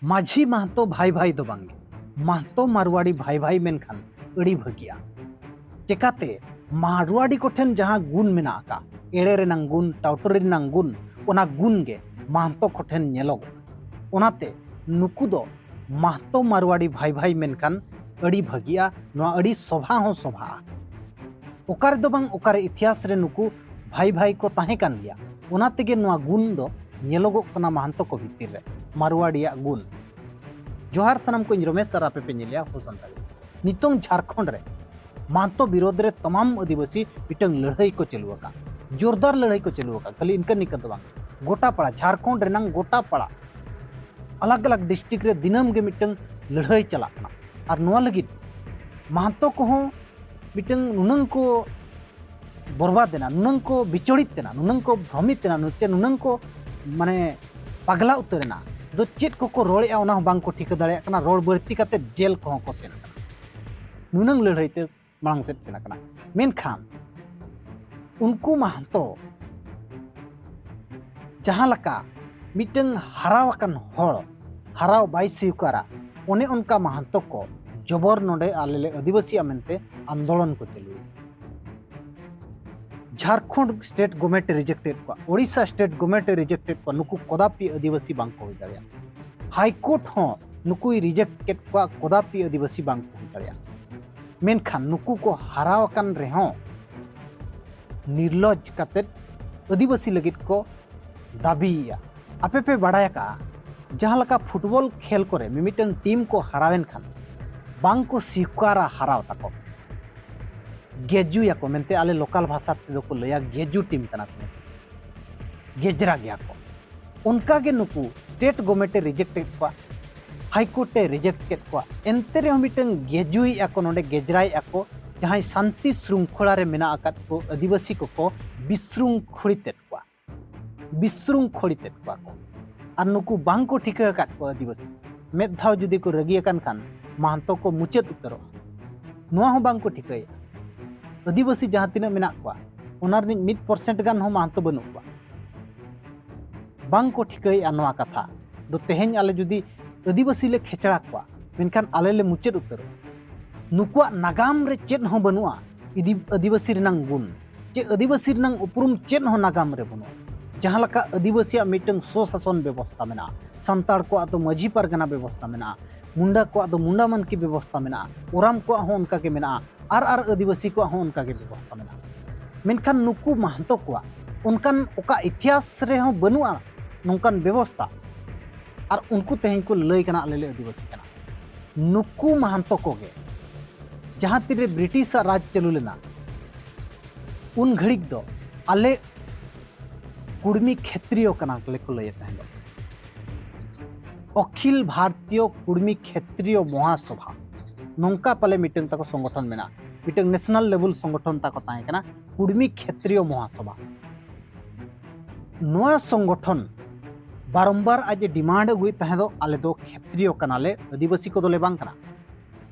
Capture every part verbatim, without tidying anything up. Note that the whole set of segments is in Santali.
ᱢᱟᱹᱡᱷᱤ ᱢᱟᱦᱛᱚ ᱵᱷᱟᱭ ᱵᱷᱟᱭ ᱫᱚ ᱵᱟᱝᱜᱮ, ᱢᱟᱦᱛᱚ ᱢᱟᱨᱣᱟᱲᱤ ᱵᱷᱟᱭ ᱵᱷᱟᱭ ᱢᱮᱱᱠᱷᱟᱱ ᱟᱹᱰᱤ ᱵᱷᱟᱹᱜᱤᱜᱼᱟ᱾ ᱪᱮᱠᱟᱛᱮ? ᱢᱟᱨᱣᱟᱲᱤ ᱠᱚᱴᱷᱮᱱ ᱡᱟᱦᱟᱸ ᱜᱩᱱ ᱢᱮᱱᱟᱜ ᱟᱠᱟᱫ, ᱮᱲᱮ ᱨᱮᱱᱟᱝ ᱜᱩᱱ, ᱴᱟᱣᱴᱚᱨᱤ ᱨᱮᱱᱟᱝ ᱜᱩᱱ, ᱚᱱᱟ ᱜᱩᱱ ᱜᱮ ᱢᱟᱦᱛᱚ ᱠᱚᱴᱷᱮᱱ ᱧᱮᱞᱚᱜᱚᱜᱼᱟ᱾ ᱚᱱᱟᱛᱮ ᱱᱩᱠᱩ ᱫᱚ ᱢᱟᱦᱛᱚ ᱢᱟᱨᱣᱟᱲᱤ ᱵᱷᱟᱭ ᱵᱷᱟᱭ ᱢᱮᱱᱠᱷᱟᱱ ᱟᱹᱰᱤ ᱵᱷᱟᱹᱜᱤᱜᱼᱟ, ᱱᱚᱣᱟ ᱟᱹᱰᱤ ᱥᱚᱵᱷᱟ ᱦᱚᱸ ᱥᱚᱵᱷᱟᱜᱼᱟ᱾ ᱚᱠᱟ ᱨᱮᱫᱚ ᱵᱟᱝ ᱚᱠᱟᱨᱮ ᱤᱛᱤᱦᱟᱥ ᱨᱮ ᱱᱩᱠᱩ ᱵᱷᱟᱭ ᱵᱷᱟᱭ ᱠᱚ ᱛᱟᱦᱮᱸ ᱠᱟᱱ ᱜᱮᱭᱟ᱾ ᱚᱱᱟ ᱛᱮᱜᱮ ᱱᱚᱣᱟ ᱜᱩᱱ ᱫᱚ ᱧᱮᱞᱚᱜᱚᱜ ᱠᱟᱱᱟ ᱢᱟᱦᱟᱱᱛᱚ ᱠᱚ ᱵᱷᱤᱛᱤᱨ ᱨᱮ, ᱢᱟᱨᱣᱟᱲᱤᱭᱟᱜ ᱜᱩᱱ᱾ ᱡᱚᱦᱟᱨ ᱥᱟᱱᱟᱢ ᱠᱚ, ᱤᱧ ᱨᱚᱢᱮᱥ ᱟᱨ ᱟᱯᱮ ᱯᱮ ᱧᱮᱞᱮᱜᱼᱟ ᱦᱳ ᱥᱟᱱᱛᱟᱲᱤ᱾ ᱱᱤᱛᱚᱝ ᱡᱷᱟᱲᱠᱷᱚᱸᱰ ᱨᱮ ᱢᱟᱦᱟᱱᱛᱚ ᱵᱤᱨᱳᱫᱷ ᱨᱮ ᱛᱟᱢᱟᱢ ᱟᱹᱫᱤᱵᱟᱹᱥᱤ ᱢᱤᱫᱴᱟᱝ ᱞᱟᱹᱲᱦᱟᱹᱭ ᱠᱚ ᱪᱟᱹᱞᱩ ᱟᱠᱟᱫ, ᱡᱳᱨᱫᱟᱨ ᱞᱟᱹᱲᱦᱟᱹᱭ ᱠᱚ ᱪᱟᱹᱞᱩ ᱟᱠᱟᱫ᱾ ᱠᱷᱟᱹᱞᱤ ᱤᱱᱠᱟᱹ ᱱᱤᱠᱟᱹ ᱫᱚ ᱵᱟᱝ, ᱜᱚᱴᱟ ᱯᱟᱲᱟ, ᱡᱷᱟᱲᱠᱷᱚᱸᱰ ᱨᱮᱱᱟᱝ ᱜᱚᱴᱟ ᱯᱟᱲᱟ, ᱟᱞᱟᱜᱽ ᱟᱞᱟᱜᱽ ᱰᱤᱥᱴᱨᱤᱠᱴ ᱨᱮ ᱫᱤᱱᱟᱹᱢ ᱜᱮ ᱢᱤᱫᱴᱟᱝ ᱞᱟᱹᱲᱦᱟᱹᱭ ᱪᱟᱞᱟᱜ ᱠᱟᱱᱟ᱾ ᱟᱨ ᱱᱚᱣᱟ ᱞᱟᱹᱜᱤᱫ ᱢᱟᱦᱟᱱᱛᱚ ᱠᱚᱦᱚᱸ ᱢᱤᱫᱴᱟᱝ ᱱᱩᱱᱟᱹᱝ ᱠᱚ ᱵᱚᱨᱵᱟᱫ ᱮᱱᱟ, ᱱᱩᱱᱟᱹᱝ ᱠᱚ ᱵᱤᱪᱚᱲᱤᱛ ᱮᱱᱟ, ᱱᱩᱱᱟᱹᱝ ᱠᱚ ᱵᱷᱨᱚᱢᱤᱛ ᱮᱱᱟ, ᱱᱩ-, ᱪᱮ ᱱᱩᱱᱟᱹᱝ ᱠᱚ ᱢᱟᱱᱮ ᱯᱟᱜᱽᱞᱟ ᱩᱛᱟᱹᱨ ᱮᱱᱟ᱾ ᱫᱚ ᱪᱮᱫ ᱠᱚᱠᱚ ᱨᱚᱲᱮᱫᱼᱟ ᱚᱱᱟ ᱦᱚᱸ ᱵᱟᱝ ᱠᱚ ᱴᱷᱤᱠᱟᱹ ᱫᱟᱲᱮᱭᱟᱜ ᱠᱟᱱᱟ᱾ ᱨᱚᱲ ᱵᱟᱹᱲᱛᱤ ᱠᱟᱛᱮ ᱡᱮᱞ ᱠᱚᱦᱚᱸ ᱠᱚ ᱥᱮᱱ ᱟᱠᱟᱱᱟ᱾ ᱱᱩᱱᱟᱹᱝ ᱞᱟᱹᱲᱦᱟᱹᱭ ᱛᱮ ᱢᱟᱲᱟᱝ ᱥᱮᱫ ᱥᱮᱱ ᱟᱠᱟᱱᱟ᱾ ᱢᱮᱱᱠᱷᱟᱱ ᱩᱱᱠᱩ ᱢᱟᱦᱟᱱᱛᱚ ᱡᱟᱦᱟᱸ ᱞᱮᱠᱟ ᱢᱤᱫᱴᱟᱝ ᱦᱟᱨᱟᱣ ᱟᱠᱟᱱ ᱦᱚᱲ ᱦᱟᱨᱟᱣ ᱵᱟᱭ ᱥᱤᱣᱠᱟᱨᱟ, ᱚᱱᱮ ᱚᱱᱠᱟ ᱢᱟᱦᱟᱱᱛᱚ ᱠᱚ ᱡᱚᱵᱚᱨ ᱱᱚᱰᱮ ᱟᱞᱮ ᱞᱮ ᱟᱹᱫᱤᱵᱟᱹᱥᱤᱭᱟ ᱢᱮᱱᱛᱮ ᱟᱱᱫᱳᱞᱚᱱ ᱠᱚ ᱪᱟᱹᱞᱩᱭᱟ᱾ ᱡᱷᱟᱲᱠᱷᱚᱸᱰ ᱥᱴᱮᱴ ᱜᱚᱵᱷᱢᱮᱱᱴ ᱮ ᱨᱤᱡᱮᱠᱴᱮᱰ ᱠᱚᱣᱟ, ᱳᱰᱤᱥᱟ ᱥᱴᱮᱴ ᱜᱚᱵᱷᱢᱮᱱᱴ ᱮ ᱨᱤᱡᱮᱠᱴᱮᱰ ᱠᱚᱣᱟ, ᱱᱩᱠᱩ ᱠᱚᱫᱟᱯᱤ ᱟᱹᱫᱤᱵᱟᱹᱥᱤ ᱵᱟᱝ ᱠᱚ ᱦᱩᱭ ᱫᱟᱲᱮᱭᱟᱜᱼᱟ᱾ ᱦᱟᱭ ᱠᱳᱨᱴ ᱦᱚᱸ ᱱᱩᱠᱩᱭ ᱨᱤᱡᱮᱠᱴ ᱠᱮᱫ ᱠᱚᱣᱟ, ᱠᱚᱫᱟᱯᱤ ᱟᱹᱫᱤᱵᱟᱹᱥᱤ ᱵᱟᱝ ᱠᱚ ᱦᱩᱭ ᱫᱟᱲᱮᱭᱟᱜᱼᱟ᱾ ᱢᱮᱱᱠᱷᱟᱱ ᱱᱩᱠᱩ ᱠᱚ ᱦᱟᱨᱟᱣ ᱟᱠᱟᱱ ᱨᱮᱦᱚᱸ ᱱᱤᱨᱞᱚᱡᱽ ᱠᱟᱛᱮᱫ ᱟᱹᱫᱤᱵᱟᱹᱥᱤ ᱞᱟᱹᱜᱤᱫ ᱠᱚ ᱫᱟᱹᱵᱤᱭᱮᱫᱼᱟ᱾ ᱟᱯᱮ ᱯᱮ ᱵᱟᱲᱟᱭ ᱟᱠᱟᱫᱼᱟ, ᱡᱟᱦᱟᱸ ᱞᱮᱠᱟ ᱯᱷᱩᱴᱵᱚᱞ ᱠᱷᱮᱞ ᱠᱚᱨᱮ ᱢᱤᱢᱤᱫᱴᱟᱝ ᱴᱤᱢ ᱠᱚ ᱦᱟᱨᱟᱣᱮᱱ ᱠᱷᱟᱱ ᱵᱟᱝ ᱠᱚ ᱥᱤᱠᱟᱨᱟ ᱦᱟᱨᱟᱣ ᱛᱟᱠᱚ, ᱜᱮᱡᱩᱭᱟᱠᱚ ᱢᱮᱱᱛᱮ ᱟᱞᱮ ᱞᱳᱠᱟᱞ ᱵᱷᱟᱥᱟ ᱛᱮᱫᱚ ᱠᱚ ᱞᱟᱹᱭᱟ, ᱜᱮᱡᱩ ᱴᱤᱢ ᱠᱟᱱᱟ ᱠᱚ, ᱜᱮᱡᱽᱨᱟ ᱜᱮᱭᱟ ᱠᱚ᱾ ᱚᱱᱠᱟ ᱜᱮ ᱱᱩᱠᱩ ᱥᱴᱮᱴ ᱜᱚᱵᱷᱢᱮᱱᱴ ᱮ ᱨᱤᱡᱮᱠᱴ ᱮᱫ ᱠᱚᱣᱟ, ᱦᱟᱭ ᱠᱳᱨᱴ ᱮ ᱨᱤᱡᱮᱠᱴ ᱠᱮᱫ ᱠᱚᱣᱟ, ᱮᱱᱛᱮ ᱨᱮᱦᱚᱸ ᱢᱤᱫᱴᱟᱝ ᱜᱮᱡᱩᱭᱮᱫᱼᱟ ᱠᱚ, ᱱᱚᱰᱮ ᱜᱮᱡᱽᱨᱟᱭᱮᱫᱼᱟ ᱠᱚ᱾ ᱡᱟᱦᱟᱸᱭ ᱥᱟᱱᱛᱤ ᱥᱨᱩᱝᱠᱷᱚᱲᱟ ᱨᱮ ᱢᱮᱱᱟᱜ ᱟᱠᱟᱫ ᱠᱚ ᱟᱹᱫᱤᱵᱟᱹᱥᱤ ᱠᱚᱠᱚ ᱵᱤᱥᱨᱩᱝᱠᱷᱚᱲᱤᱛᱮᱫ ᱠᱚᱣᱟ, ᱵᱤᱥᱨᱩᱝᱠᱷᱚᱲᱤᱛᱮᱫ ᱠᱚᱣᱟ ᱠᱚ᱾ ᱟᱨ ᱱᱩᱠᱩ ᱵᱟᱝ ᱠᱚ ᱴᱷᱤᱠᱟᱹ ᱟᱠᱟᱫ ᱠᱚᱣᱟ ᱟᱹᱫᱤᱵᱟᱹᱥᱤ᱾ ᱢᱮᱫ ᱫᱷᱟᱣ ᱡᱩᱫᱤ ᱠᱚ ᱨᱟᱹᱜᱤ ᱟᱠᱟᱱ ᱠᱷᱟᱱ ᱢᱟᱦᱟᱱᱛᱚ ᱠᱚ ᱢᱩᱪᱟᱹᱫ ᱩᱛᱟᱹᱨᱚᱜᱼᱟ᱾ ᱱᱚᱣᱟ ᱦᱚᱸ ᱵᱟᱝ ᱠᱚ ᱴᱷᱤᱠᱟᱹᱭᱮᱫᱼᱟ᱾ ᱟᱹᱫᱤᱵᱟᱹᱥᱤ ᱡᱟᱦᱟᱸ ᱛᱤᱱᱟᱹᱜ ᱢᱮᱱᱟᱜ ᱠᱚᱣᱟ, ᱚᱱᱟ ᱨᱤᱱᱤᱡ ᱢᱤᱫ ᱯᱟᱨᱥᱮᱱᱴ ᱜᱟᱱ ᱦᱚᱸ ᱢᱟᱦᱟᱱᱛᱚ ᱵᱟᱹᱱᱩᱜ ᱠᱚᱣᱟ᱾ ᱵᱟᱝ ᱠᱚ ᱴᱷᱤᱠᱟᱹᱭᱮᱫᱼᱟ ᱱᱚᱣᱟ ᱠᱟᱛᱷᱟ ᱫᱚ᱾ ᱛᱮᱦᱮᱧ ᱟᱞᱮ ᱡᱩᱫᱤ ᱟᱹᱫᱤᱵᱟᱹᱥᱤ ᱞᱮ ᱠᱷᱮᱪᱲᱟ ᱠᱚᱣᱟ, ᱢᱮᱱᱠᱷᱟᱱ ᱟᱞᱮ ᱞᱮ ᱢᱩᱪᱟᱹᱫ ᱩᱛᱟᱹᱨᱚᱜᱼᱟ᱾ ᱱᱩᱠᱩᱣᱟᱜ ᱱᱟᱜᱟᱢ ᱨᱮ ᱪᱮᱫ ᱦᱚᱸ ᱵᱟᱹᱱᱩᱜᱼᱟ, ᱤᱫᱤ-, ᱟᱹᱫᱤᱵᱟᱹᱥᱤ ᱨᱮᱱᱟᱝ ᱜᱩᱱ ᱪᱮ ᱟᱹᱫᱤᱵᱟᱹᱥᱤ ᱨᱮᱱᱟᱝ ᱩᱯᱨᱩᱢ ᱪᱮᱫ ᱦᱚᱸ ᱱᱟᱜᱟᱢ ᱨᱮ ᱵᱟᱹᱱᱩᱜᱼᱟ᱾ ᱡᱟᱦᱟᱸ ᱞᱮᱠᱟ ᱟᱹᱫᱤᱵᱟᱹᱥᱤᱭᱟᱜ ᱢᱤᱫᱴᱟᱝ ᱥᱚᱥᱟᱥᱚᱱ ᱵᱮᱵᱚᱥᱛᱟ ᱢᱮᱱᱟᱜᱼᱟ, ᱥᱟᱱᱛᱟᱲ ᱠᱚᱣᱟᱜ ᱫᱚ ᱢᱟᱹᱡᱷᱤ ᱯᱟᱨᱜᱟᱱᱟ ᱵᱮᱵᱚᱥᱛᱟ ᱢᱮᱱᱟᱜᱼᱟ, ᱢᱩᱱᱰᱟ ᱠᱚᱣᱟᱜ ᱫᱚ ᱢᱩᱱᱰᱟ ᱢᱟᱱᱠᱤ ᱵᱮᱵᱚᱥᱛᱟ ᱢᱮᱱᱟᱜᱼᱟ, ᱳᱨᱟᱢ ᱠᱚᱣᱟᱜ ᱦᱚᱸ ᱚᱱᱠᱟ ᱜᱮ ᱢᱮᱱᱟᱜᱼᱟ, ᱟᱨ ᱟᱨ ᱟᱹᱫᱤᱵᱟᱹᱥᱤ ᱠᱚᱣᱟᱜ ᱦᱚᱸ ᱚᱱᱠᱟ ᱜᱮ ᱵᱮᱵᱚᱥᱛᱟ ᱢᱮᱱᱟᱜᱼᱟ᱾ ᱢᱮᱱᱠᱷᱟᱱ ᱱᱩᱠᱩ ᱢᱟᱦᱟᱱᱛᱚ ᱠᱚᱣᱟᱜ ᱚᱱᱠᱟᱱ ᱚᱠᱟ ᱤᱛᱤᱦᱟᱥ ᱨᱮᱦᱚᱸ ᱵᱟᱹᱱᱩᱜᱼᱟ ᱱᱚᱝᱠᱟᱱ ᱵᱮᱵᱚᱥᱛᱟ, ᱟᱨ ᱩᱱᱠᱩ ᱛᱮᱦᱮᱧ ᱠᱚ ᱞᱟᱹᱭ ᱠᱟᱱᱟ ᱟᱞᱮ ᱞᱮ ᱟᱹᱫᱤᱵᱟᱹᱥᱤ ᱠᱟᱱᱟ᱾ ᱱᱩᱠᱩ ᱢᱟᱦᱟᱱᱛᱚ ᱠᱚᱜᱮ ᱡᱟᱦᱟᱸ ᱛᱤᱱᱨᱮ ᱵᱨᱤᱴᱤᱥᱟᱜ ᱨᱟᱡᱽ ᱪᱟᱹᱞᱩ ᱞᱮᱱᱟ, ᱩᱱ ᱜᱷᱟᱹᱲᱤᱡ ᱫᱚ ᱟᱞᱮ ᱠᱩᱲᱢᱤ ᱠᱷᱮᱛᱨᱤᱭᱚ ᱠᱟᱱᱟ ᱞᱮ ᱠᱚ ᱞᱟᱹᱭᱮᱫ ᱛᱟᱦᱮᱸᱫ᱾ ᱚᱠᱷᱤᱞ ᱵᱷᱟᱨᱛᱤᱭᱚ ᱠᱩᱲᱢᱤ ᱠᱷᱮᱛᱨᱤᱭᱚ ᱢᱚᱦᱟᱥᱚᱵᱷᱟ, ᱱᱚᱝᱠᱟ ᱯᱟᱞᱮ ᱢᱤᱫᱴᱟᱝ ᱛᱟᱠᱚ ᱥᱚᱝᱜᱚᱴᱷᱚᱱ ᱢᱮᱱᱟᱜᱼᱟ, ᱢᱤᱫᱴᱟᱝ ᱱᱮᱥᱱᱟᱞ ᱞᱮᱵᱮᱞ ᱥᱚᱝᱜᱚᱴᱷᱚᱱ ᱛᱟᱠᱚ ᱛᱟᱦᱮᱸ ᱠᱟᱱᱟ, ᱠᱩᱲᱢᱤ ᱠᱷᱮᱛᱨᱤᱭᱚ ᱢᱚᱦᱟᱥᱚᱵᱷᱟ᱾ ᱱᱚᱣᱟ ᱥᱚᱝᱜᱚᱴᱷᱚᱱ ᱵᱟᱨᱚᱢᱵᱟᱨ ᱟᱡ ᱮ ᱰᱤᱢᱟᱱᱰ ᱟᱹᱜᱩᱭᱮᱫ ᱛᱟᱦᱮᱸ ᱫᱚ, "ᱟᱞᱮ ᱫᱚ ᱠᱷᱮᱛᱨᱤᱭᱚ ᱠᱟᱱᱟᱞᱮ, ᱟᱹᱫᱤᱵᱟᱹᱥᱤ ᱠᱚᱫᱚᱞᱮ ᱵᱟᱝ ᱠᱟᱱᱟ᱾"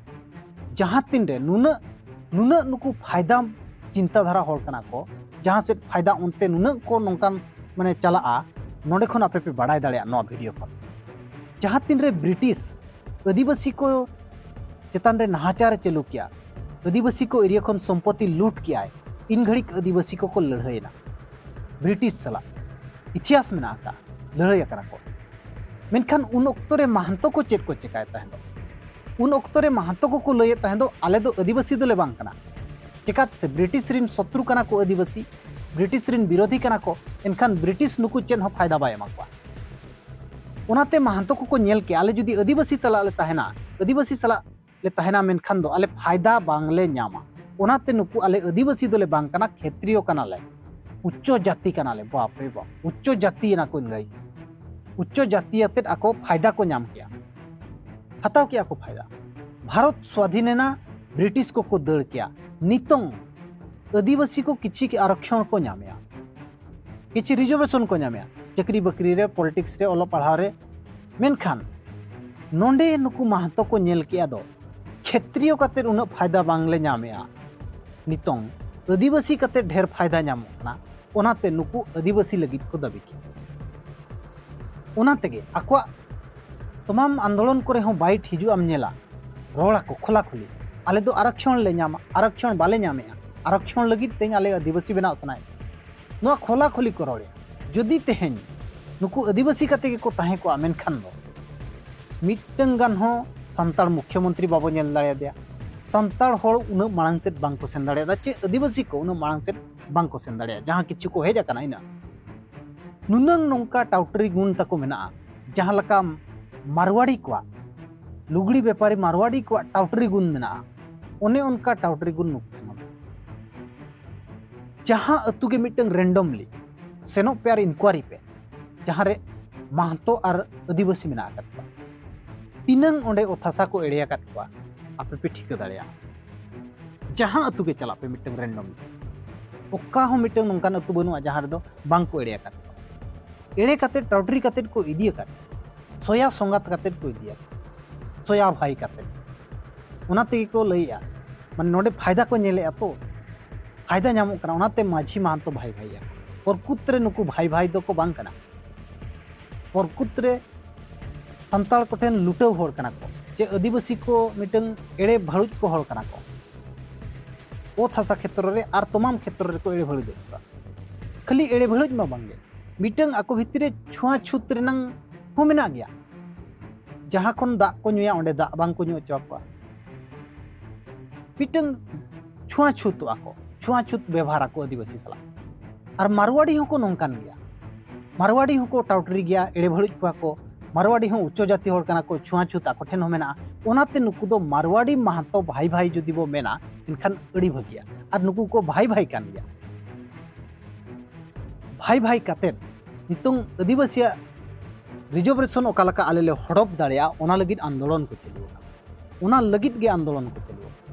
ᱡᱟᱦᱟᱸ ᱛᱤᱱᱨᱮ ᱱᱩᱱᱟᱹᱜ, ᱱᱩᱱᱟᱹᱜ ᱱᱩᱠᱩ ᱯᱷᱟᱭᱫᱟ ᱪᱤᱱᱛᱟᱹ ᱫᱷᱟᱨᱟ ᱦᱚᱲ ᱠᱟᱱᱟ ᱠᱚ, ᱡᱟᱦᱟᱸ ᱥᱮᱫ ᱯᱷᱟᱭᱫᱟ ᱚᱱᱛᱮ ᱱᱩᱱᱟᱹᱜ ᱠᱚ ᱱᱚᱝᱠᱟᱱ ᱢᱟᱱᱮ ᱪᱟᱞᱟᱜᱼᱟ, ᱱᱚᱰᱮ ᱠᱷᱚᱱ ᱟᱯᱮ ᱯᱮ ᱵᱟᱲᱟᱭ ᱫᱟᱲᱮᱭᱟᱜᱼᱟ ᱱᱚᱣᱟ ᱵᱷᱤᱰᱤᱭᱳ ᱠᱷᱚᱱ᱾ ᱡᱟᱦᱟᱸ ᱛᱤᱱᱨᱮ ᱵᱨᱤᱴᱤᱥ ᱟᱹᱫᱤᱵᱟᱹᱥᱤ ᱠᱚ ᱪᱮᱛᱟᱱ ᱨᱮ ᱱᱟᱦᱟᱪᱟᱨ ᱮ ᱪᱟᱹᱞᱩ ᱠᱮᱜᱼᱟ, ᱟᱹᱫᱤᱵᱟᱹᱥᱤ ᱠᱚ ᱮᱨᱤᱭᱟ ᱠᱷᱚᱱ ᱥᱚᱢᱯᱚᱛᱤ ᱞᱩᱴ ᱠᱮᱜᱼᱟᱭ, ᱤᱱ ᱜᱷᱟᱹᱲᱤᱡ ᱟᱹᱫᱤᱵᱟᱹᱥᱤ ᱠᱚᱠᱚ ᱞᱟᱹᱲᱦᱟᱹᱭᱮᱱᱟ ᱵᱨᱤᱴᱤᱥ ᱥᱟᱞᱟᱜ᱾ ᱤᱛᱤᱦᱟᱥ ᱢᱮᱱᱟᱜ ᱟᱠᱟᱫᱼᱟ, ᱞᱟᱹᱲᱦᱟᱹᱭ ᱟᱠᱟᱱᱟ ᱠᱚ᱾ ᱢᱮᱱᱠᱷᱟᱱ ᱩᱱ ᱚᱠᱛᱚ ᱨᱮ ᱢᱟᱦᱟᱱᱛᱚ ᱠᱚ ᱪᱮᱫ ᱠᱚ ᱪᱮᱠᱟᱭᱮᱫ ᱛᱟᱦᱮᱸ ᱫᱚ? ᱩᱱ ᱚᱠᱛᱚ ᱨᱮ ᱢᱟᱦᱟᱱᱛᱚ ᱠᱚᱠᱚ ᱞᱟᱹᱭᱮᱫ ᱛᱟᱦᱮᱸ ᱫᱚ, "ᱟᱞᱮ ᱫᱚ ᱟᱹᱫᱤᱵᱟᱹᱥᱤ ᱫᱚᱞᱮ ᱵᱟᱝ ᱠᱟᱱᱟ᱾" ᱪᱮᱠᱟᱛᱮ ᱥᱮ ᱵᱨᱤᱴᱤᱥ ᱨᱤᱱ ᱥᱚᱛᱨᱩ ᱠᱟᱱᱟ ᱠᱚ ᱟᱹᱫᱤᱵᱟᱹᱥᱤ, ᱵᱨᱤᱴᱤᱥ ᱨᱤᱱ ᱵᱤᱨᱳᱫᱷᱤ ᱠᱟᱱᱟ ᱠᱚ, ᱮᱱᱠᱷᱟᱱ ᱵᱨᱤᱴᱤᱥ ᱱᱩᱠᱩ ᱪᱮᱫ ᱦᱚᱸ ᱯᱷᱟᱭᱫᱟ ᱵᱟᱭ ᱮᱢᱟ ᱠᱚᱣᱟ᱾ ᱚᱱᱟᱛᱮ ᱢᱟᱦᱟᱱᱛᱚ ᱠᱚᱠᱚ ᱧᱮᱞ ᱠᱮᱜᱼᱟ, ᱟᱞᱮ ᱡᱩᱫᱤ ᱟᱹᱫᱤᱵᱟᱹᱥᱤ ᱛᱟᱞᱟ ᱞᱮ ᱛᱟᱦᱮᱱᱟ, ᱟᱹᱫᱤᱵᱟᱹᱥᱤ ᱥᱟᱞᱟᱜ ᱞᱮ ᱛᱟᱦᱮᱱᱟ, ᱢᱮᱱᱠᱷᱟᱱ ᱫᱚ ᱟᱞᱮ ᱯᱷᱟᱭᱫᱟ ᱵᱟᱝᱞᱮ ᱧᱟᱢᱟ᱾ ᱚᱱᱟᱛᱮ ᱱᱩᱠᱩ ᱟᱞᱮ ᱟᱹᱫᱤᱵᱟᱹᱥᱤ ᱫᱚᱞᱮ ᱵᱟᱝ ᱠᱟᱱᱟ, ᱠᱷᱮᱛᱨᱤᱭᱚ ᱠᱟᱱᱟᱞᱮ, ᱩᱪᱪᱚ ᱡᱟᱹᱛᱤ ᱠᱟᱱᱟᱞᱮ᱾ ᱵᱟᱯ ᱨᱮ ᱵᱟᱯ, ᱩᱪᱪᱚ ᱡᱟᱹᱛᱤ ᱮᱱᱟ ᱠᱚ ᱤᱝᱨᱮᱡᱽ᱾ ᱩᱪᱪᱚ ᱡᱟᱹᱛᱤ ᱟᱛᱮᱫ ᱟᱠᱚ ᱯᱷᱟᱭᱫᱟ ᱠᱚ ᱧᱟᱢ ᱠᱮᱜᱼᱟ, ᱦᱟᱛᱟᱣ ᱠᱮᱜᱼᱟ ᱠᱚ ᱯᱷᱟᱭᱫᱟ᱾ ᱵᱷᱟᱨᱚᱛ ᱥᱣᱟᱫᱷᱤᱱ ᱮᱱᱟ, ᱵᱨᱤᱴᱤᱥ ᱠᱚᱠᱚ ᱫᱟᱹᱲ ᱠᱮᱜᱼᱟ᱾ ᱱᱤᱛᱚᱝ ᱟᱹᱫᱤᱵᱟᱹᱥᱤ ᱠᱚ ᱠᱤᱪᱷᱤ ᱟᱨᱚᱠᱷᱚᱱ ᱠᱚ ᱧᱟᱢᱮᱜᱼᱟ, ᱠᱤᱪᱷᱤ ᱨᱤᱡᱟᱨᱵᱷᱮᱥᱚᱱ ᱠᱚ ᱧᱟᱢᱮᱜᱼᱟ, ᱪᱟᱹᱠᱨᱤ ᱵᱟᱹᱠᱨᱤ ᱨᱮ, ᱯᱚᱞᱤᱴᱤᱠᱥ ᱨᱮ, ᱚᱞᱚᱜ ᱯᱟᱲᱦᱟᱣ ᱨᱮ᱾ ᱢᱮᱱᱠᱷᱟᱱ ᱱᱚᱰᱮ ᱱᱩᱠᱩ ᱢᱟᱦᱟᱛᱚ ᱠᱚ ᱧᱮᱞ ᱠᱮᱜᱼᱟ ᱫᱚ, ᱠᱷᱮᱛᱨᱤᱭᱚ ᱠᱟᱛᱮᱫ ᱩᱱᱟᱹᱜ ᱯᱷᱟᱭᱫᱟ ᱵᱟᱝᱞᱮ ᱧᱟᱢᱮᱜᱼᱟ, ᱱᱤᱛᱚᱝ ᱟᱹᱫᱤᱵᱟᱹᱥᱤ ᱠᱟᱛᱮᱫ ᱰᱷᱮᱨ ᱯᱷᱟᱭᱫᱟ ᱧᱟᱢᱚᱜ ᱠᱟᱱᱟ᱾ ᱚᱱᱟᱛᱮ ᱱᱩᱠᱩ ᱟᱹᱫᱤᱵᱟᱹᱥᱤ ᱞᱟᱹᱜᱤᱫ ᱠᱚ ᱫᱟᱹᱵᱤ ᱠᱮᱜᱼᱟ᱾ ᱚᱱᱟ ᱛᱮᱜᱮ ᱟᱠᱚᱣᱟᱜ ᱛᱚᱢᱟᱢ ᱟᱱᱫᱳᱞᱚᱱ ᱠᱚᱨᱮ ᱦᱚᱸ ᱵᱟᱭᱤᱴ ᱦᱤᱡᱩᱜ ᱟᱢ ᱧᱮᱞᱟ, ᱨᱚᱲ ᱟᱠᱚ ᱠᱷᱚᱞᱟ ᱠᱷᱚᱞᱤ, ᱟᱞᱮ ᱫᱚ ᱟᱨᱟᱠᱥᱚᱱ ᱞᱮ ᱧᱟᱢᱟ, ᱟᱨᱟᱠᱥᱚᱱ ᱵᱟᱞᱮ ᱧᱟᱢᱮᱜᱼᱟ, ᱟᱨᱟᱠᱥᱚᱱ ᱞᱟᱹᱜᱤᱫ ᱛᱮᱧ ᱟᱞᱮ ᱟᱹᱫᱤᱵᱟᱹᱥᱤ ᱵᱮᱱᱟᱣ ᱥᱟᱱᱟᱭᱮᱫ᱾ ᱱᱚᱣᱟ ᱠᱷᱚᱞᱟ ᱠᱷᱚᱞᱤ ᱠᱚ ᱨᱚᱲᱮᱫᱼᱟ᱾ ᱡᱩᱫᱤ ᱛᱮᱦᱮᱧ ᱱᱩᱠᱩ ᱟᱹᱫᱤᱵᱟᱹᱥᱤ ᱠᱟᱛᱮ ᱜᱮᱠᱚ ᱛᱟᱦᱮᱸ ᱠᱚᱜᱼᱟ, ᱢᱮᱱᱠᱷᱟᱱ ᱫᱚ ᱢᱤᱫᱴᱟᱝ ᱜᱟᱱ ᱦᱚᱸ ᱥᱟᱱᱛᱟᱲ ᱢᱩᱠᱷᱭᱚᱢᱚᱱᱛᱨᱤ ᱵᱟᱵᱚ ᱧᱮᱞ ᱫᱟᱲᱮᱭᱟᱫᱮᱭᱟ᱾ ᱥᱟᱱᱛᱟᱲ ᱦᱚᱲ ᱩᱱᱟᱹᱜ ᱢᱟᱲᱟᱝ ᱥᱮᱫ ᱵᱟᱝᱠᱚ ᱥᱮᱱ ᱫᱟᱲᱮᱭᱟᱫᱟ, ᱪᱮ ᱟᱹᱫᱤᱵᱟᱹᱥᱤ ᱠᱚ ᱩᱱᱟᱹᱜ ᱢᱟᱲᱟᱝ ᱥᱮᱫ ᱵᱟᱝᱠᱚ ᱥᱮᱱ ᱫᱟᱲᱮᱭᱟᱜᱼᱟ, ᱡᱟᱦᱟᱸ ᱠᱤᱪᱷᱩ ᱠᱚ ᱦᱮᱡ ᱟᱠᱟᱱᱟ ᱤᱱᱟᱹᱜ᱾ ᱱᱩᱱᱟᱹᱝ ᱱᱚᱝᱠᱟ ᱴᱟᱣᱴᱨᱤ ᱜᱩᱱ ᱛᱟᱠᱚ ᱢᱮᱱᱟᱜᱼᱟ, ᱡᱟᱦᱟᱸ ᱞᱮᱠᱟ ᱢᱟᱨᱣᱟᱲᱤ ᱠᱚᱣᱟᱜ, ᱞᱩᱜᱽᱲᱤ ᱵᱮᱯᱟᱨᱤ ᱢᱟᱨᱣᱟᱲᱤ ᱠᱚᱣᱟᱜ ᱴᱟᱣᱴᱨᱤ ᱜᱩᱱ ᱢᱮᱱᱟᱜᱼᱟ, ᱚᱱᱮ ᱚᱱᱠᱟ ᱴᱟᱣᱴᱨᱤ ᱜᱩᱱ ᱱᱩᱠᱩ ᱴᱷᱮᱱ ᱦᱚᱸ ᱢᱮᱱᱟᱜᱼᱟ᱾ ᱡᱟᱦᱟᱸ ᱟᱹᱛᱩ ᱜᱮ ᱢᱤᱫᱴᱟᱝ ᱨᱮᱱᱰᱚᱢᱞᱤ ᱥᱮᱱᱚᱜ ᱯᱮ ᱟᱨ ᱤᱱᱠᱩᱣᱟᱨᱤ ᱯᱮ, ᱡᱟᱦᱟᱸ ᱨᱮ ᱢᱟᱦᱛᱚ ᱟᱨ ᱟᱹᱫᱤᱵᱟᱹᱥᱤ ᱢᱮᱱᱟᱜ ᱟᱠᱟᱫ ᱠᱚᱣᱟ, ᱛᱤᱱᱟᱹᱝ ᱚᱸᱰᱮ ᱚᱛ ᱦᱟᱥᱟ ᱠᱚ ᱮᱲᱮ ᱟᱠᱟᱫ ᱠᱚᱣᱟ, ᱟᱯᱮ ᱯᱮ ᱴᱷᱤᱠᱟᱹ ᱫᱟᱲᱮᱭᱟᱜᱼᱟ᱾ ᱡᱟᱦᱟᱸ ᱟᱹᱛᱩ ᱜᱮ ᱪᱟᱞᱟᱜ ᱯᱮ ᱢᱤᱫᱴᱟᱝ ᱨᱮᱱᱰᱚᱢ, ᱚᱠᱟ ᱦᱚᱸ ᱢᱤᱫᱴᱟᱝ ᱱᱚᱝᱠᱟᱱ ᱟᱹᱛᱩ ᱵᱟᱹᱱᱩᱜᱼᱟ ᱡᱟᱦᱟᱸ ᱨᱮᱫᱚ ᱵᱟᱝ ᱠᱚ ᱮᱲᱮ ᱟᱠᱟᱫ ᱠᱚᱣᱟ᱾ ᱮᱲᱮ ᱠᱟᱛᱮ, ᱴᱟᱣᱴᱨᱤ ᱠᱟᱛᱮ ᱠᱚ ᱤᱫᱤ ᱟᱠᱟᱫ ᱠᱚᱣᱟ, ᱥᱚᱭᱟ ᱥᱚᱝᱜᱟᱛ ᱠᱟᱛᱮ ᱠᱚ ᱤᱫᱤᱭᱟ, ᱥᱚᱭᱟ ᱵᱷᱟᱭ ᱠᱟᱛᱮ᱾ ᱚᱱᱟ ᱛᱮᱜᱮ ᱠᱚ ᱞᱟᱹᱭᱮᱜᱼᱟ, ᱢᱟᱱᱮ ᱱᱚᱰᱮ ᱯᱷᱟᱭᱫᱟ ᱠᱚ ᱧᱮᱞᱮᱜᱼᱟ ᱛᱚ, ᱯᱷᱟᱭᱫᱟ ᱧᱟᱢᱚᱜ ᱠᱟᱱᱟ, ᱚᱱᱟᱛᱮ ᱢᱟᱹᱡᱷᱤ ᱢᱟᱦᱟᱱᱛᱚ ᱵᱷᱟᱭ ᱵᱷᱟᱭᱟ᱾ ᱯᱨᱚᱠᱩᱛ ᱨᱮ ᱱᱩᱠᱩ ᱵᱷᱟᱭ ᱵᱷᱟᱭ ᱫᱚᱠᱚ ᱵᱟᱝ ᱠᱟᱱᱟ᱾ ᱯᱨᱚᱠᱩᱛ ᱨᱮ ᱥᱟᱱᱛᱟᱲ ᱠᱚᱴᱷᱮᱱ ᱞᱩᱴᱟᱹᱣ ᱦᱚᱲ ᱠᱟᱱᱟ ᱠᱚ, ᱪᱮ ᱟᱹᱫᱤᱵᱟᱹᱥᱤ ᱠᱚ ᱢᱤᱫᱴᱟᱝ ᱮᱲᱮ ᱵᱷᱟᱹᱲᱩᱡ ᱠᱚ ᱦᱚᱲ ᱠᱟᱱᱟ ᱠᱚ᱾ ᱚᱛ ᱦᱟᱥᱟ ᱠᱷᱮᱛᱨᱚ ᱨᱮ ᱟᱨ ᱛᱚᱢᱟᱢ ᱠᱷᱮᱛᱨᱚ ᱨᱮᱠᱚ ᱮᱲᱮ ᱵᱷᱟᱹᱲᱩᱡᱚᱜ ᱠᱟᱱᱟ᱾ ᱠᱷᱟᱹᱞᱤ ᱮᱲᱮ ᱵᱷᱟᱹᱲᱩᱡ ᱢᱟ ᱵᱟᱝᱜᱮ, ᱢᱤᱫᱴᱟᱝ ᱟᱠᱚ ᱵᱷᱤᱛᱨᱤ ᱨᱮ ᱪᱷᱩᱣᱟᱪᱷᱩᱛ ᱨᱮᱱᱟᱝ ᱦᱚᱸ ᱢᱮᱱᱟᱜ ᱜᱮᱭᱟ᱾ ᱡᱟᱦᱟᱸ ᱠᱷᱚᱱ ᱫᱟᱜ ᱠᱚ ᱧᱩᱭᱟ, ᱚᱸᱰᱮ ᱫᱟᱜ ᱵᱟᱝ ᱠᱚ ᱧᱩ ᱦᱚᱪᱚ ᱟᱠᱚᱣᱟ᱾ ᱢᱤᱫᱴᱟᱝ ᱪᱷᱩᱣᱟᱪᱷᱩᱛᱚᱜᱼᱟ ᱠᱚ, ᱪᱷᱩᱣᱟᱪᱷᱩᱛ ᱵᱮᱵᱷᱟᱨ ᱟᱠᱚ ᱟᱹᱫᱤᱵᱟᱹᱥᱤ ᱥᱟᱞᱟᱜ᱾ ᱟᱨ ᱢᱟᱨᱣᱟᱲᱤ ᱦᱚᱸᱠᱚ ᱱᱚᱝᱠᱟᱱ ᱜᱮᱭᱟ᱾ ᱢᱟᱨᱣᱟᱲᱤ ᱦᱚᱸᱠᱚ ᱴᱟᱣᱴᱨᱤ ᱜᱮᱭᱟ, ᱮᱲᱮ ᱵᱷᱟᱹᱲᱩᱡ ᱠᱚᱣᱟ ᱠᱚ᱾ ᱢᱟᱨᱣᱟᱲᱤ ᱦᱚᱸ ᱩᱪᱪᱚ ᱡᱟᱹᱛᱤ ᱦᱚᱲ ᱠᱟᱱᱟ ᱠᱚ, ᱪᱷᱩᱣᱟᱪᱷᱩᱛ ᱟᱠᱚ ᱴᱷᱮᱱ ᱦᱚᱸ ᱢᱮᱱᱟᱜᱼᱟ᱾ ᱚᱱᱟᱛᱮ ᱱᱩᱠᱩ ᱫᱚ ᱢᱟᱨᱣᱟᱲᱤ ᱢᱟᱦᱟᱛᱚ ᱵᱷᱟᱭ ᱵᱷᱟᱭ ᱡᱩᱫᱤ ᱵᱚ ᱢᱮᱱᱟ, ᱮᱱᱠᱷᱟᱱ ᱟᱹᱰᱤ ᱵᱷᱟᱹᱜᱤᱭᱟ᱾ ᱟᱨ ᱱᱩᱠᱩ ᱠᱚ ᱵᱷᱟᱭ ᱵᱷᱟᱭ ᱠᱟᱱ ᱜᱮᱭᱟ᱾ ᱵᱷᱟᱭ ᱵᱷᱟᱭ ᱠᱟᱛᱮᱫ ᱱᱤᱛᱚᱝ ᱟᱹᱫᱤᱵᱟᱹᱥᱤᱭᱟᱜ ᱨᱤᱡᱟᱨᱵᱷᱮᱥᱚᱱ ᱚᱠᱟ ᱞᱮᱠᱟ ᱟᱞᱮ ᱞᱮ ᱦᱚᱰᱚᱯ ᱫᱟᱲᱮᱭᱟᱜᱼᱟ, ᱚᱱᱟ ᱞᱟᱹᱜᱤᱫ ᱟᱱᱫᱳᱞᱚᱱ ᱠᱚ ᱪᱟᱹᱞᱩ ᱟᱠᱟᱫᱟ᱾ ᱚᱱᱟ ᱞᱟᱹᱜᱤᱫ ᱜᱮ ᱟᱱᱫᱳᱞᱚᱱ ᱠᱚ ᱪᱟᱹᱞᱩ ᱟᱠᱟᱫᱟ᱾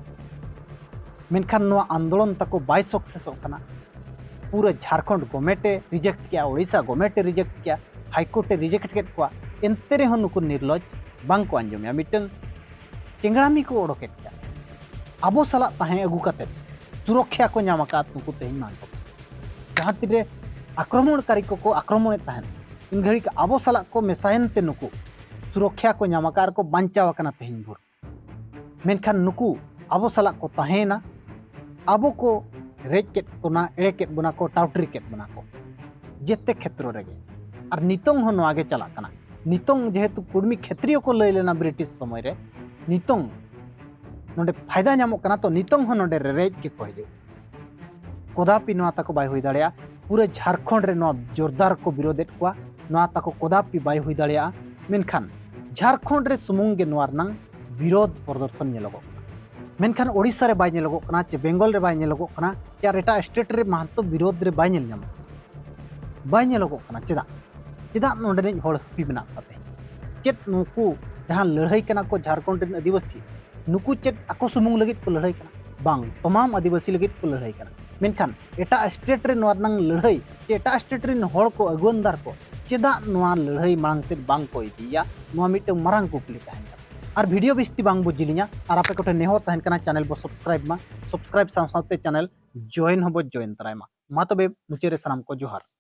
ᱢᱮᱱᱠᱷᱟᱱ ᱱᱚᱣᱟ ᱟᱱᱫᱳᱞᱚᱱ ᱛᱟᱠᱚ ᱵᱟᱭ ᱥᱚᱠᱥᱮᱥᱚᱜ ᱠᱟᱱᱟ᱾ ᱯᱩᱨᱟᱹ ᱡᱷᱟᱲᱠᱷᱚᱸᱰ ᱜᱚᱢᱮᱴᱮ ᱨᱤᱡᱮᱠᱴ ᱠᱮᱜᱼᱟ, ᱳᱰᱤᱥᱟ ᱜᱚᱢᱮᱴᱮ ᱨᱤᱡᱮᱠᱴ ᱠᱮᱜᱼᱟ, ᱦᱟᱭᱠᱳᱨᱴᱮ ᱨᱤᱡᱮᱠᱴ ᱠᱮᱫ ᱠᱚᱣᱟ᱾ ᱮᱱᱛᱮ ᱨᱮᱦᱚᱸ ᱱᱩᱠᱩ ᱱᱤᱨᱞᱚᱡᱽ ᱵᱟᱝ ᱠᱚ ᱟᱸᱡᱚᱢᱮᱜᱼᱟ᱾ ᱢᱤᱫᱴᱟᱝ ᱪᱮᱝᱲᱟᱢᱤ ᱠᱚ ᱚᱰᱚᱠᱮᱫ ᱠᱚᱣᱟ᱾ ᱟᱵᱚ ᱥᱟᱞᱟᱜ ᱛᱟᱦᱮᱸ ᱟᱹᱜᱩ ᱠᱟᱛᱮᱫ ᱥᱩᱨᱚᱠᱷᱟ ᱠᱚ ᱧᱟᱢ ᱟᱠᱟᱫ ᱱᱩᱠᱩ ᱛᱮᱦᱮᱧ ᱢᱟᱱᱠᱚ᱾ ᱡᱟᱦᱟᱸ ᱛᱤᱨᱮ ᱟᱠᱨᱚᱢᱚᱬᱠᱟᱨᱤ ᱠᱚᱠᱚ ᱟᱠᱨᱚᱢᱚᱬᱮᱫ ᱛᱟᱦᱮᱸᱫ, ᱩᱱ ᱜᱷᱟᱹᱲᱤᱡ ᱟᱵᱚ ᱥᱟᱞᱟᱜ ᱠᱚ ᱢᱮᱥᱟᱭᱮᱱ ᱛᱮ ᱱᱩᱠᱩ ᱥᱩᱨᱚᱠᱠᱷᱟ ᱠᱚ ᱧᱟᱢ ᱟᱠᱟᱫ ᱨᱮᱠᱚ ᱵᱟᱧᱪᱟᱣ ᱟᱠᱟᱱᱟ ᱛᱮᱦᱮᱧ ᱵᱷᱳᱨ᱾ ᱢᱮᱱᱠᱷᱟᱱ ᱱᱩᱠᱩ ᱟᱵᱚ ᱥᱟᱞᱟᱜ ᱠᱚ ᱛᱟᱦᱮᱸᱭᱮᱱᱟ, ᱟᱵᱚ ᱠᱚ ᱨᱮᱡ ᱠᱮᱫ ᱵᱚᱱᱟ, ᱮᱲᱮ ᱠᱮᱫ ᱵᱚᱱᱟ ᱠᱚ, ᱴᱟᱣᱴᱨᱤ ᱠᱮᱫ ᱵᱚᱱᱟ ᱠᱚ ᱡᱮᱛᱮ ᱠᱷᱮᱛᱨᱚ ᱨᱮᱜᱮ᱾ ᱟᱨ ᱱᱤᱛᱚᱝ ᱦᱚᱸ ᱱᱚᱣᱟ ᱜᱮ ᱪᱟᱞᱟᱜ ᱠᱟᱱᱟ᱾ ᱱᱤᱛᱚᱝ ᱡᱮᱦᱮᱛᱩ ᱠᱩᱲᱢᱤ ᱠᱷᱮᱛᱨᱤᱭᱚ ᱠᱚ ᱞᱟᱹᱭ ᱞᱮᱱᱟ ᱵᱨᱤᱴᱤᱥ ᱥᱚᱢᱚᱭ ᱨᱮ, ᱱᱤᱛᱚᱝ ᱱᱚᱰᱮ ᱯᱷᱟᱭᱫᱟ ᱧᱟᱢᱚᱜ ᱠᱟᱱᱟ, ᱛᱚ ᱱᱤᱛᱚᱝ ᱦᱚᱸ ᱱᱚᱰᱮ ᱨᱮᱨᱮᱡ ᱜᱮᱠᱚ ᱦᱤᱡᱩᱜ᱾ ᱠᱚᱫᱟᱯᱤ ᱱᱚᱣᱟ ᱛᱟᱠᱚ ᱵᱟᱭ ᱦᱩᱭ ᱫᱟᱲᱮᱭᱟᱜᱼᱟ᱾ ᱯᱩᱨᱟᱹ ᱡᱷᱟᱲᱠᱷᱚᱸᱰ ᱨᱮ ᱱᱚᱣᱟ ᱡᱳᱨᱫᱟᱨ ᱠᱚ ᱵᱤᱨᱳᱫᱮᱫ ᱠᱚᱣᱟ, ᱱᱚᱣᱟ ᱛᱟᱠᱚ ᱠᱚᱫᱟᱯᱤ ᱵᱟᱭ ᱦᱩᱭ ᱫᱟᱲᱮᱭᱟᱜᱼᱟ᱾ ᱢᱮᱱᱠᱷᱟᱱ ᱡᱷᱟᱲᱠᱷᱚᱸᱰ ᱨᱮ ᱥᱩᱢᱩᱝ ᱜᱮ ᱱᱚᱣᱟ ᱨᱮᱱᱟᱝ ᱵᱤᱨᱳᱫ ᱯᱨᱚᱫᱚᱨᱥᱚᱱ ᱧᱮᱞᱚᱜᱚᱜ ᱠᱟᱱᱟ᱾ ᱢᱮᱱᱠᱷᱟᱱ ᱳᱰᱤᱥᱟ ᱨᱮ ᱵᱟᱭ ᱧᱮᱞᱚᱜᱚᱜ ᱠᱟᱱᱟ, ᱪᱮ ᱵᱮᱝᱜᱚᱞ ᱨᱮ ᱵᱟᱭ ᱧᱮᱞᱚᱜᱚᱜ ᱠᱟᱱᱟ, ᱪᱮ ᱟᱨ ᱮᱴᱟᱜ ᱥᱴᱮᱴ ᱨᱮ ᱢᱟᱦᱟᱱᱛᱚ ᱵᱤᱨᱳᱫ ᱨᱮ ᱵᱟᱭ ᱧᱮᱞ ᱧᱟᱢᱚᱜ ᱠᱟᱱᱟ᱾ ᱵᱟᱭ ᱧᱮᱞᱚᱜᱚᱜ ᱠᱟᱱᱟ᱾ ᱪᱮᱫᱟᱜ? ᱪᱮᱫᱟᱜ ᱱᱚᱰᱮᱱᱤᱡ ᱦᱚᱲ ᱦᱟᱹᱯᱤ ᱢᱮᱱᱟᱜ ᱠᱚᱣᱟ ᱛᱮᱦᱮᱧ? ᱪᱮᱫ ᱱᱩᱠᱩ ᱡᱟᱦᱟᱸ ᱞᱟᱹᱲᱦᱟᱹᱭ ᱠᱟᱱᱟ ᱠᱚ ᱡᱷᱟᱲᱠᱷᱚᱸᱰ ᱨᱮᱱ ᱟᱹᱫᱤᱵᱟᱹᱥᱤ, ᱱᱩᱠᱩ ᱪᱮᱫ ᱟᱠᱚ ᱥᱩᱢᱩᱝ ᱞᱟᱹᱜᱤᱫ ᱠᱚ ᱞᱟᱹᱲᱦᱟᱹᱭ ᱠᱟᱱᱟ? ᱵᱟᱝ, ᱛᱚᱢᱟᱢ ᱟᱹᱫᱤᱵᱟᱹᱥᱤ ᱞᱟᱹᱜᱤᱫ ᱠᱚ ᱞᱟᱹᱲᱦᱟᱹᱭ ᱠᱟᱱᱟ᱾ ᱢᱮᱱᱠᱷᱟᱱ ᱮᱴᱟᱜ ᱥᱴᱮᱴ ᱨᱮ ᱱᱚᱣᱟ ᱨᱮᱱᱟᱝ ᱞᱟᱹᱲᱦᱟᱹᱭ, ᱪᱮ ᱮᱴᱟᱜ ᱥᱴᱮᱴ ᱨᱮᱱ ᱦᱚᱲ ᱠᱚ, ᱟᱹᱜᱩᱣᱟᱹᱱᱫᱟᱨ ᱠᱚ ᱪᱮᱫᱟᱜ ᱱᱚᱣᱟ ᱞᱟᱹᱲᱦᱟᱹᱭ ᱢᱟᱲᱟᱝ ᱥᱮᱫ ᱵᱟᱝ ᱠᱚ ᱤᱫᱤᱭᱮᱫᱼᱟ? ᱱᱚᱣᱟ ᱢᱤᱫᱴᱟᱝ ᱢᱟᱨᱟᱝ ᱠᱩᱠᱞᱤ ᱛᱟᱦᱮᱱ ᱠᱟᱱᱟ᱾ ᱟᱨ ᱵᱷᱤᱰᱤᱭᱳ ᱵᱤᱥᱛᱤ ᱵᱟᱝ ᱵᱚ ᱡᱤᱞᱤᱧᱟ, ᱟᱨ ᱟᱯᱮ ᱠᱚᱴᱷᱮᱱ ᱱᱮᱦᱚᱨ ᱛᱟᱦᱮᱱ ᱠᱟᱱᱟ, ᱪᱮᱱᱮᱞ ᱵᱚ ᱥᱟᱵᱥᱠᱨᱟᱭᱤᱵ ᱢᱟ, ᱥᱟᱵᱥᱠᱨᱟᱭᱤᱵ ᱥᱟᱶ ᱥᱟᱶᱛᱮ ᱪᱮᱱᱮᱞ ᱡᱚᱭᱮᱱ ᱦᱚᱸᱵᱚ ᱡᱚᱭᱮᱱ ᱛᱚᱨᱟᱭ ᱢᱟ᱾ ᱢᱟ ᱛᱚᱵᱮ ᱢᱩᱪᱟᱹᱫ ᱨᱮ ᱥᱟᱱᱟᱢ ᱠᱚ ᱡᱚᱦᱟᱨ᱾